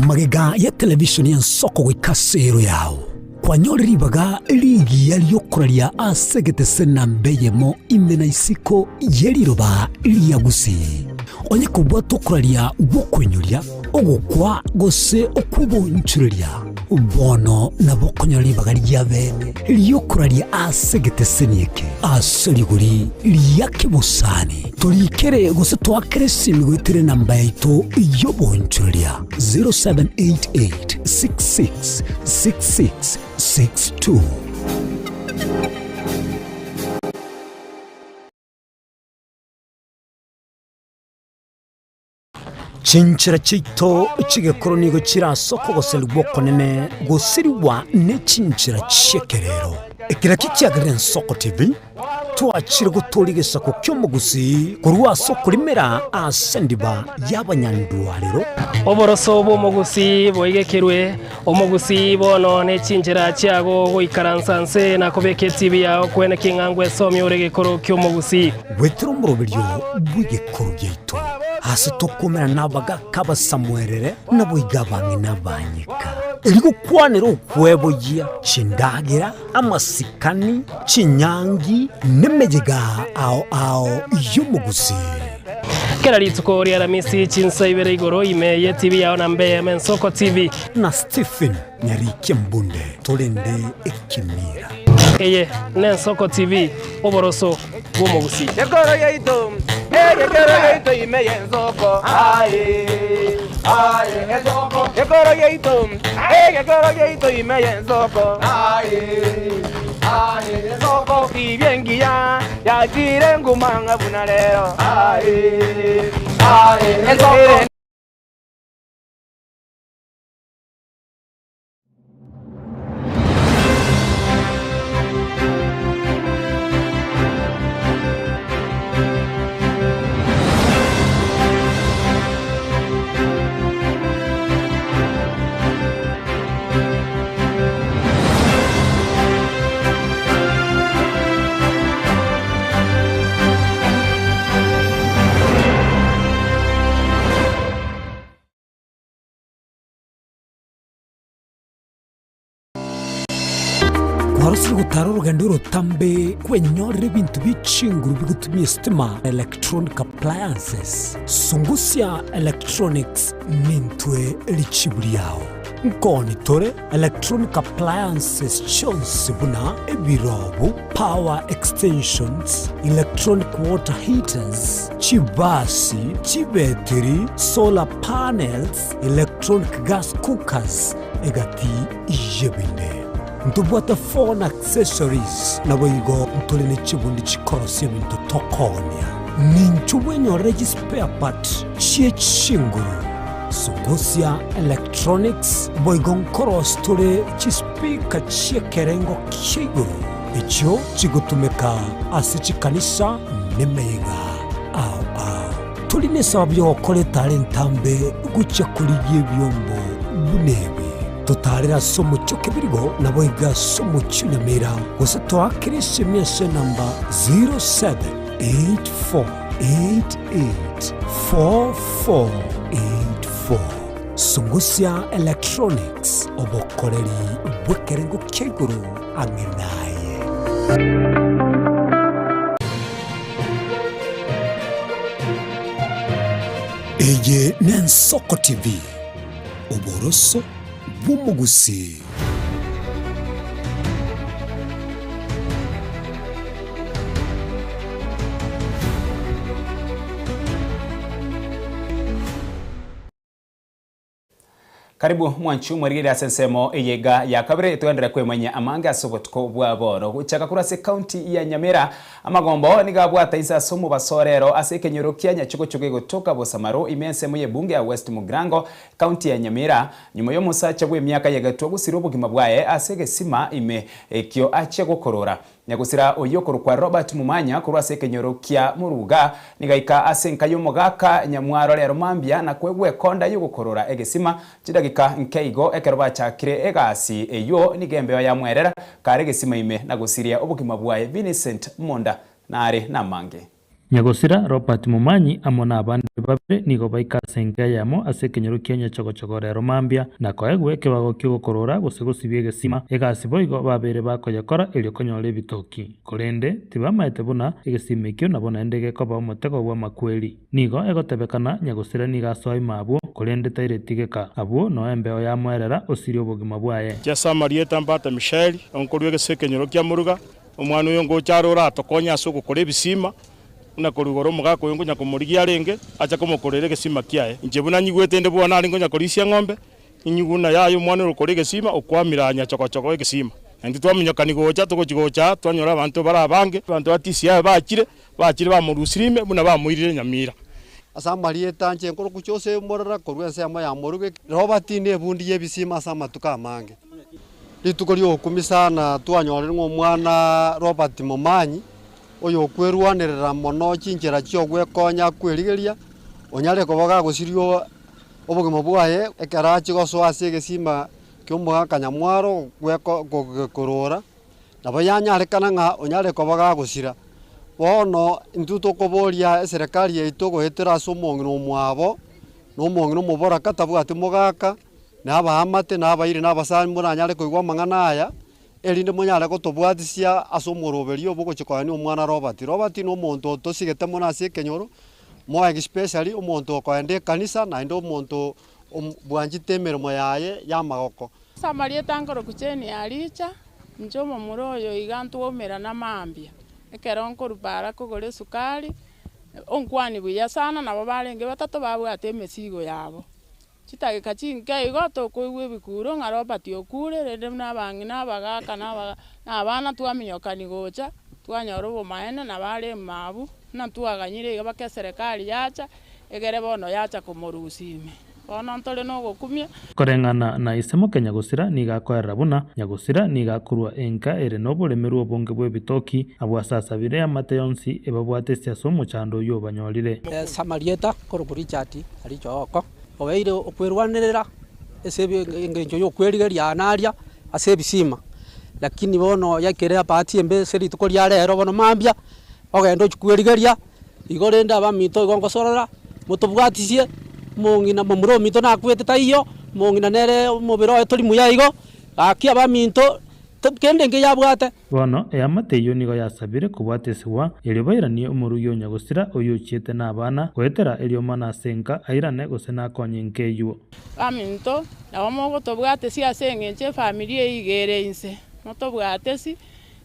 Magega ya televishoni y'ensoko goika ase ero yao, kwanyore ribaga rigiya ri'okoraria ase egetese namba eyemo ime na isiko ye riroba ria Gusii. Onye kobwate okoraria gw'okoinyoria, ogokwa gose okw'obonchoreria, bono nabo okonyora ribaga ria bene ri'okoraria ase egeteseni eke ase rigori ria kebosani. Torikere gose toakere esimi goetera enamba yaito y'obonchoreria 0788 66 66 62. Chinchera chiaito chi'egekoro nigo chire ase okogoserigwa okonene gosirigwa ne chinchera chi'ekerero. Eke nakio kiagerire Ensoko TV twachire gotooria egesaku ki'omogusii korwa ase okorimera ase endiba y'abanyandwarero. Oboroso bw'omogusii boigekerwe, omogusii bono ne chinchera chiago goikaransa nse na kobeka etibi yao kwene king'a ngwesomia ore egekoro ki'omogusii. Goetera omoroberio bw'egekoro giaito, aase tokoumera nabagaaka abasamuerere, naboigo abang'ina abanyeka, erio gokwanera okweboyia chindagera, amasikani, chinyangi, nemeyega ao ao y'omogusii. Kera rituko ri'Aramisi chinsa ibere igoro ime y'etibi yao na mbe Ensoko TV. Na Stephen Nyarikia Mbunde torende ekemira. Eye n'Ensoko TV, oboroso bw'omogusii. Gekoro yaito, egekoro yaito ime y'ensoko, aye, aye, ensoko. Gekoro yaito, egekoro yaito ime y'ensoko, aye, aye, ensoko. Tibia engiya yachire nguma ng'a buna rero, aye, aye, ensoko. Kwabasire gotara orogendo orotambe kwenyorera ebinto bie chinguru bigotumia estima, electronic appliances. Sungusia Electronics nintwe richibu riao. Nkoni tore electronic appliances chionsi buna ebirobu, power extensions, electronic water heaters, chibasi, chibetiri, solar panels, electronic gas cookers, egati y'ebinde. Ntobwate phone accessories, naboigo ntore ne chibundi chikorosia ebinto tokoonia. Ninchwo bwenyorere chispare part chie chinguru, Sungusia Electronics, boigo nkorosia tore chispeaker chi'ekerengo kia igoro, echio chigotumeka ase chikanisa nemeyega ao ao. Tori nesababu y'ogokora etara entambe gochia korigia ebiombo buna ebi. Totaarere ase omochie o kebirigo, naboigo ase omochie o Nyamira, gose toakere esemi ase enamba 0784884484. Sungusia Electronics, obokoreri bw'ekerengo kia igoro ang'e naye. Eye n'Ensoko TV, oboroso bw'omogusii. Karibu mwanchu mwerigereria ase ensemo eye iga ya kabere togenderere kwemanyia amange ase obotuko bwa bono. Gochaka korwa ase county ya Nyamira, amagombo nigo abwata inse ase omobaso orero ase ekenyoro kia Nyachogochogo egotoka Bosamaro ime ensemo y'ebunge ya West Mugirango, county ya Nyamira, nyuma y'omosacha bw'emiaka yegetwa gosira obogima bwaye ase egesima ime ekio achia gokorora. Nyagosira oyio okorokwa Robert Mumanya korwa ase ekenyoro kia Muruga nigo aika ase enka y'omogaka Nyamwaro rero mambia na koegwa ekonda y'ogokorora egesima chidagika nke igo ekero bachakire egasi eyio nigo embeo yamwerera kare egesima ime na gosiria obogima bwaye Vincent Monda nare namange. Nyagosira Robert Momanyi amo nabande babere nigo baika ase enka eyemo ase ekenyoro kia Nyachogochogo rero mambia, na koegwa ekebago ki'ogokorora gose gosibia egesima, egasi boigo babeire bakoyekora erio konyora ebitoki. Korende tibamaete buna egesima ekio nabo naende gekoba omotego bw'amakweri. Nigo egotebekana Nyagosira nigo asoa ime abwo, korende taireti geka. Abwo noo embeo yamoerera osirie obogima bwaye. Ase amarieta Mbata Mishaeli, onkorwa egese ekenyoro kia Muruga, Omwana oyo ngocha are oratokonye ase ogokora ebisima, buna korwa igoro omogaka oyo nkonya komorigia arenge, ache komokorera egesima kiaye. Inche buna nyigwete inde bwona are nkonya korisia eng'ombe, inyigwe buna yaya omwana ore okora egesima, okwamire aa nyachogochogo egesima. Na intwe twaminyokani gocha, togochia gocha aa, twanyora abanto bare abange, abanto ba DCI bachire, bachire bamorusire ime buna bamoirire nyamira. Ase amarieta inche nkorokwa Joseph Morara korwa ensemo ya Moruge, Robert nebundi y'ebisima ase amatuko amange. Rituko ri'ogokumia sana twanyorire ng'a omwana Robert Momanyi, oyokwerwanerera mono chinchera chi'ogwekonya akwerigeria, onyare koba gagosiria obogima bwaye ekero achia gosoa ase egesima ki'omogaka Nyamwaro gweko gokorora, nabo yanyarekana ng'a onyare koba gagosira. Bono intwe tokoboria eserekari yaito goetera ase omong'ina omwabo, na omong'ina omoboraka tabwati mogaka. na abaamate, na abairi, na abasani, moranyare koigwa amang'ana aya, erinde monyare gotobwatisia ase omoroberio obogochia koenia omwana Robert. Robert nomonto otosigete mono ase ekenyoro, more especially omonto okoenda ekanisa naende omonto bwanchete emeremo yaye y'amagoko. Ase amarieta nkorokwa Jane Aricha, inche omomura oyo iga ntwaumerana mambia, ekero nkorwa para kogora esukari, onkwani buya sana nabo barenge batato babwate emesigo yabo. Chidageka chinke igo tokoigwa ebikuro ng'a Robert okure, rende buna abang'ina, abagaka na aba na abana twaminyokani gocha, twanyora obomaene nabo are ime abwo, buna twaganyire iga mpaka eserekari yacha, egere bono yacha komorusia ime. Bono ntore na ogokumia. Koreng'ana na ise moke Nyagosira nigo akoerera buna Nyagosira nigo akorua enka ere noboremerwa obonge bw'ebitoki, abwo ase asabire eamate yonsi ebabwate ase ase omochando oyio obanyorire. Ase amarieta korokwa Richard Aricho Ooko, obeire okwerwanerera ase engencho y'okwerigeria aa na aria ase ebisima, lakini bono yaikire ebahati embe ase rituko ria rero bono mambia, ogende ochie kwerigeria, igo rende abaminto igo ngosorora, motobwatisie, omong'ina momura ominto nakwete taiyo, omong'ina nere omobere oye tori muya igo, gaki abaminto. Kende enke yabwate. Bono eamate eyio nigo yasabire kobwatesigwa, erio bairanie omorugi o nyagosira oyio ochiete nabana, goetera eriomana ase enka airane gose nakonye enka eyio. Baminto, nabo mogotobwatesia ase engencho efamiri eye iga ere inse. Motobwatesi,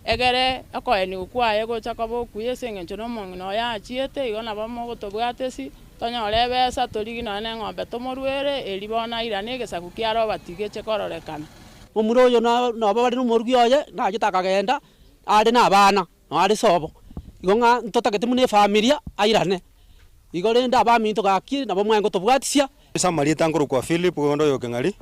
egere okoenigwa kwaye gocha koba okuya ase engencho nomong'ina oye achiete, igo nabo mogotobwatesi, tonyore ebesa torigie nonya na eng'ombe tomoruere, erio bono airane egesaku kia Robert geche kororekana. Momura oyo nabo bare nomorugi oye, nachete akagenda, are na abana, noo are sobo. Igo ng'a ntotagete buna efamilia airane. Igo rende abaminto gaki nabo mwaye gotobwatisia. Ase amarieta nkorokwa Philip onde oyo Keng'ari,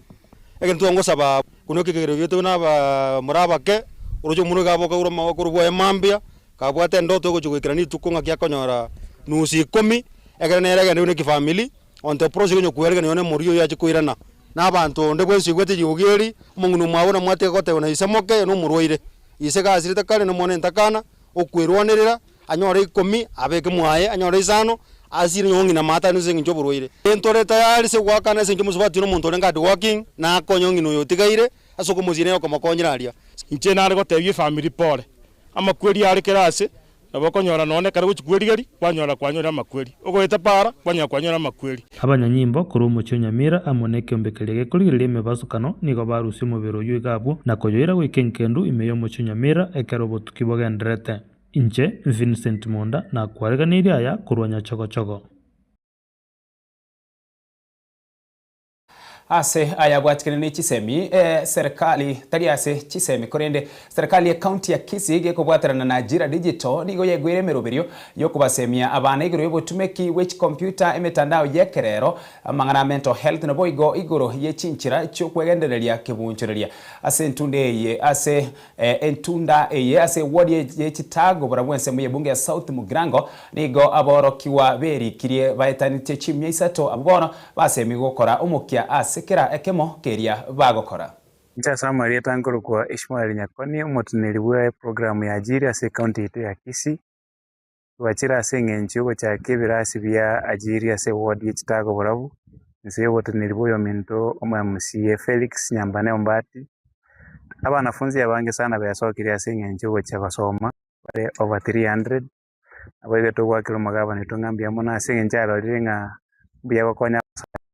egento twangosaba buna ekegerero giaito buna abamura abake, oroche omwana oyo iga aboka korwa korwa bwoye mambia, kabwate endoto egochia goikera rituko ng'aki akonyora nusu ikomi, ekero nere agende buna ekefamiri, onto eprocess onye kwearegania nonye na omorwia oyio ache koirana. Na abanto onde bwensi oigwete riogi eri, omong'ina omwabo namwate goteba na ise moke nomorwaire, ise gasirete kare na omwana entakana, okwerwanerera, anyore ikomi, abeke mwaye, anyore isano, asire onye ong'ina maate ase eng'encho y'oborwaire. Ntore tayari ase goakana ase eng'encho omosubati one omonto orenge hard working, nakonye ong'ina oyo otigaire, ase okomosiria nere okomokonyera aria. Inche nare gotebia efamiri pore, amakweri are kera ase, Nabo okonyora nonya ekero gochia kwerigeria, kwanyora kwanyorire amakweri, ogoeta para, kwanyora kwanyorire amakweri. Abanyanyimbo korwa omochie o Nyamira amo nekeombe keria gekorigereria emebasukano nigo barusia omobere oyio iga abwo na koyoira goika enkendu ime y'omochie o Nyamira ekero obotuki bogendererete. Inche Vincent Monda nakwareganeirie aya korwa Nyachogochogo. Ase aya abwatikane ne chisemi, serikali tari ase chisemi korende serikali ye county ya Kisii gekobwaterana na Ajira Digital nigo yaigwere emeroberio yokobasemia abana igoro yobotumeki bwe chicomputer, emetandao yekerero, amang'ana a mental health naboigo igoro ye chinchera chiokwegendereria kebunchoreria ase entunda eye ase Entunda eye ase eward ye Chitago barabwo ensemo y'ebunge ya South Mugirango nigo aborokigwa berikirie baetanetie chimia isato abwo bono basemigwe gokora omokia ase kera ekemo keria bagokora. Inche ase amarieta nkorokwa Ishmael Nyakoni, omoteneneri bwe eprogramu ya Ajiri ase ecounty yaito ya Kisii. Twachire ase eng'encho y'ogochaka ebirasi bia Ajiri ase eward ye Chitago Borabu, inse y'oboteneneri bw'oyominto omo-MCA Felix Nyambane Ombati. Abanafunzi abange sana besokire ase eng'encho y'ogochia gosoma, bare over 300, naboigo togoakera omogabane oito ng'a mbuya mono ase eng'encho arorire ng'a mbuya gokonya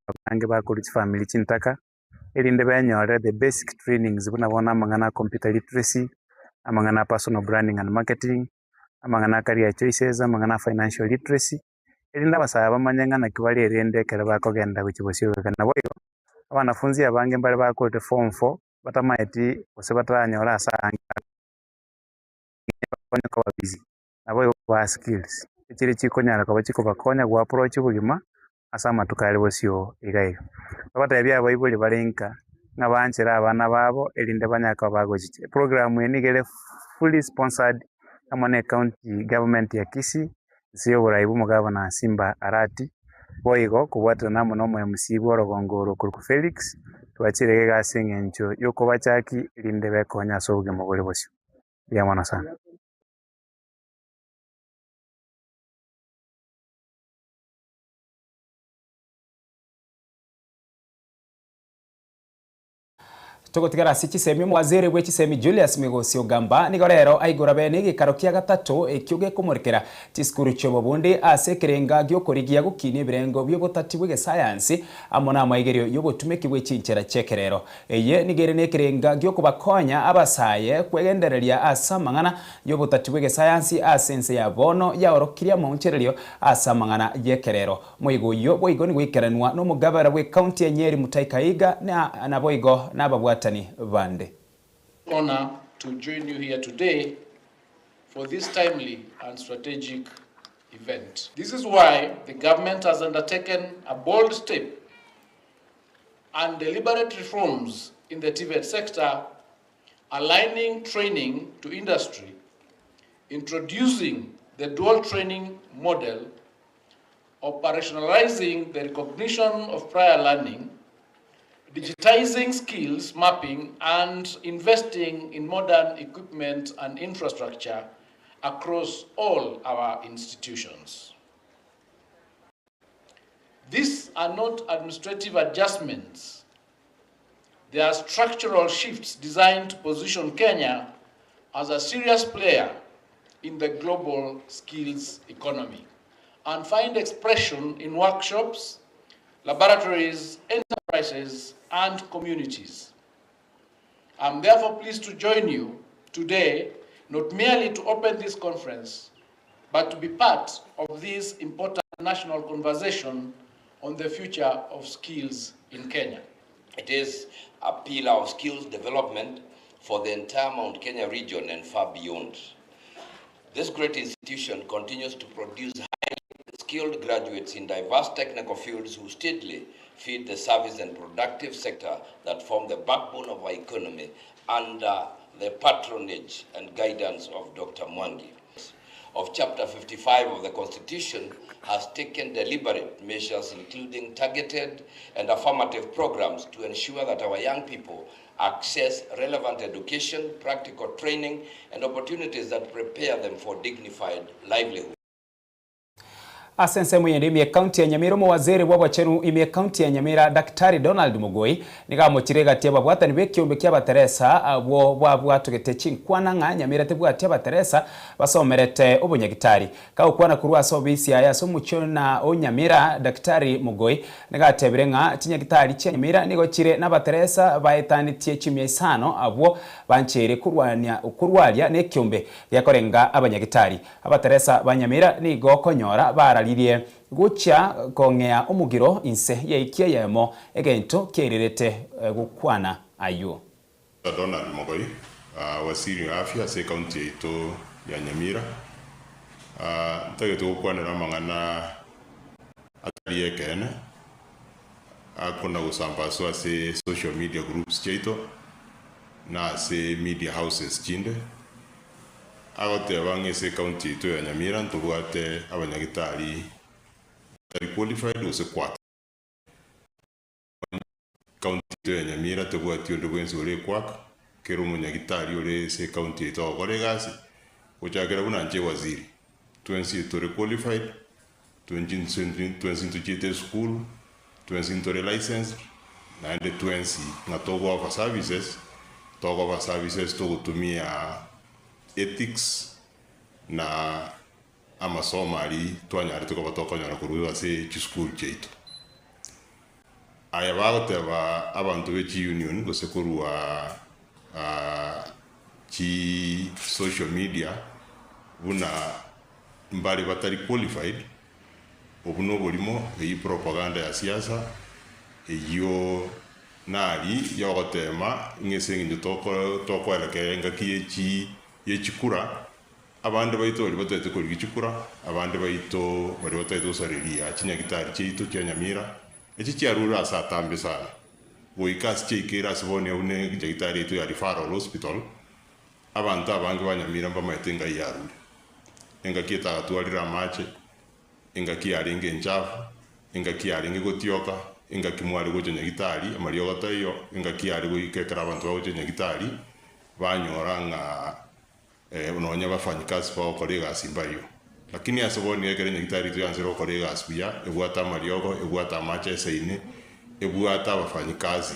abange bakorwa chifamiri chintaka, erinde benyore the basic trainings buna bono amang'ana a computer literacy, amang'ana a personal branding and marketing, amang'ana a career choices, amang'ana a financial literacy, erinde abasae bamanye ng'a naki bare erende ekero bakogenda gochia bosio goika. Naboigo, abanafunzi abange mbare bakorete form four, batamaeti gose bataranyora ase aange bakonye koba busy, naboigo kobaa skills, echire chikonyara koba chikobakonya go approach obogima ase amatuko are bosio iga iga. Babatebie abaibori bare nka, ng'a banchere abana babo erinde banyare koba bagochicha. Eprogram eye nigo ere fully sponsored amo na ecounty government ya Kisii, inse ya oborai bwa omogabana Simba Arati, boigo kobwaterana amo na omo MC bwa orogongo oro okorokwa Felix, twachire iga iga ase eng'encho ya okobachaki erinde bekonye ase obogima bore bosio. Mbuya mono sana. Togotigara ase chisemi, Omowaziri bwe chisemi Julius Migosi Ogamba nigo rero aigora bene egekaro kia gatato ekio gekomorekera chisukuru chi'obobundi ase ekerenga gi'okorigia gokinia ebirengo bi'obotati bw'egesayansi amo namaigerio y'obotumeki bwe chinchera chi'ekerero. Eye nigo ere nekerenga gi'okobakonya abasae kwegendereria ase amang'ana y'obotati bw'egesayansi ase ense ya bono yaorokirie amaonchorerio ase amang'ana y'ekerero. Moigo oyio boigo nigoikeranwa nomogabera bw'ecounty ya Nyeri Mutahi Kahiga na naboigo nababwatani bande. Honour to join you here today for this timely and strategic event. This is why the government has undertaken a bold step and deliberate reforms in the TVET sector, aligning training to industry, introducing the dual training model, operationalizing the recognition of prior learning, digitizing skills mapping, and investing in modern equipment and infrastructure across all our institutions. These are not administrative adjustments. There are structural shifts designed to position Kenya as a serious player in the global skills economy and find expression in workshops, laboratories, enterprises, and communities. I'm therefore pleased to join you today, not merely to open this conference, but to be part of this important national conversation on the future of skills in Kenya. It is a pillar of skills development for the entire Mount Kenya region and far beyond. This great institution continues to produce highly skilled graduates in diverse technical fields who steadily feed the service and productive sector that form the backbone of our economy under the patronage and guidance of Dr. Mwangi. Of Chapter 55 of the Constitution has taken deliberate measures, including targeted and affirmative programs, to ensure that our young people access relevant education, practical training, and opportunities that prepare them for dignified livelihood. Ase ensemo eyende ime ekaunti ya Nyamira omowaziri bw'obochenu ime ekaunti ya Nyamira Daktari Donald Mogoi nigo amochire egati y'ababwatani b'ekiombe ki'abateresa abwo bwabwatogete chinkwana ng'a Nyamira tebwati abateresa basomerete obonyagitari. Kagokwana korwa ase obisi yaye ase omochie na o Nyamira Daktari Mogoi nigo atebire ng'a chinyagitari chia Nyamira nigo chire nabateresa baetanetie chimia isano abwo bancheire korwania korwaria nekiombe gekorenga abanyagitari. Abateresa ba Nyamira nigo okonyora bararirie gochia kong'ea omogiro inse yaikia eyemo, egento kiairerete gokwana ayio. Donald Mogoi, Waziri wa Afya ase ekaunti yaito ya Nyamira, ntagete gokwanera amang'ana atari y'ekeene akona gosambaswa ase social media groups chiaito na ase media houses chinde. Agoteba ng'a ase ecounty yaito ya Nyamira ntobwate abanyagitari batari qualified gose quack. County yaito ya Nyamira tebwati onde bwensi ore quack, kera omonyagitari ore ase ecounty yaito agokora egasi, gochakera buna inche waziri, twensi tore qualified, twensi ntochiete esukuru, twensi ntore licensed, naende twensi ng'a togo offer services, togo offer services togotumia ethics na amasomo aria twanyarete koba tokonyora korwa ase chisukuru chiaito. Aya bagoteba abanto be chiunion gose korwa chi social media buna mbare batari qualified, obwo noborimo, eyio propaganda ya siasa, eyio nari yogotema ng'a ase eng'encho toko tokoerekera engaki ye chi ye chikura, abande baito baria bataete korigia chikura, abande baito baria bataete gosareria chinyagitari chiaito chia Nyamira, echi chiarure ase atambe sana, goika ase chiaikeire ase bono abwo ne nyagitari yaito ya Referral Hospital, abanto abange ba Nyamira mbamaete engai yarure. Engaki etagatwarire amache, engaki yarenge enchafu, engaki yarenge gotioka, engaki mware gocha nyagitari amariogo taiyo, engaki yare goika ekero abanto bagocha nyagitari, banyora ng'a nonya abafanyikazi bagokora egasi mbaiyo. Lakini ase bono iga ekero nyagitari yaito yansire gokora egasi buya, ebwate amariogo, ebwate amache eseine, ebwate abafanyikazi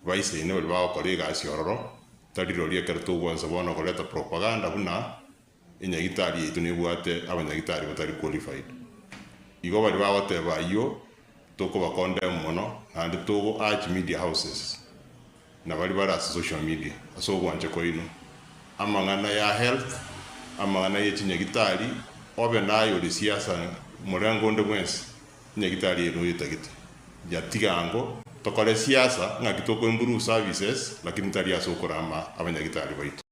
baisaine baria bagokora egasi ororo, tari rirorio ekero togwansa bono koreta propaganda buna enyagitari yaito nebwate abanyagitari batari qualified. Igo baria bagoteba ayio, tokoba condemn mono, naende togo urge media houses, na baria bare ase social media, ase ogwancha kwaino, amang'ana ya health, amang'ana ye chinyagitari, obe naye ore siasa morengo onde bwensi, enyagitari eye noyetagete. Yatiga ango, tokore siasa, ng'aki toko improve services, lakini tari ase okorama abanyagitari baito.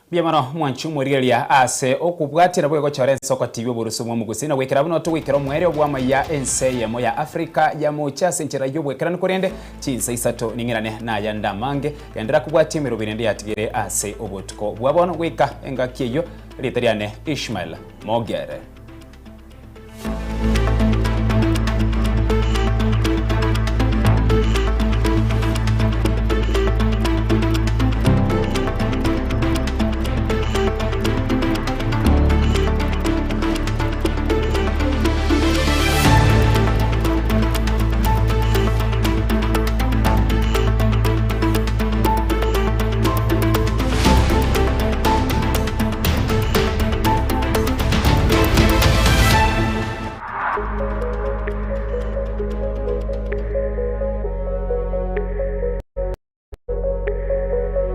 Mbuya mono mwanche omorigereria ase okobwatia nabo egochora ensoko TV oborusu bw'omogusii na goikera buna togoikera omwerio bw'amaiya ense eyemo ya Africa ya mocha ase enchera y'obwekeranu korende chinsa isato ning'irane nayande amange genderera kobwatia emeroberi ende yatigere ase obotuko bwa bono goika engaki eyio erieta riane Ishmael Mogere.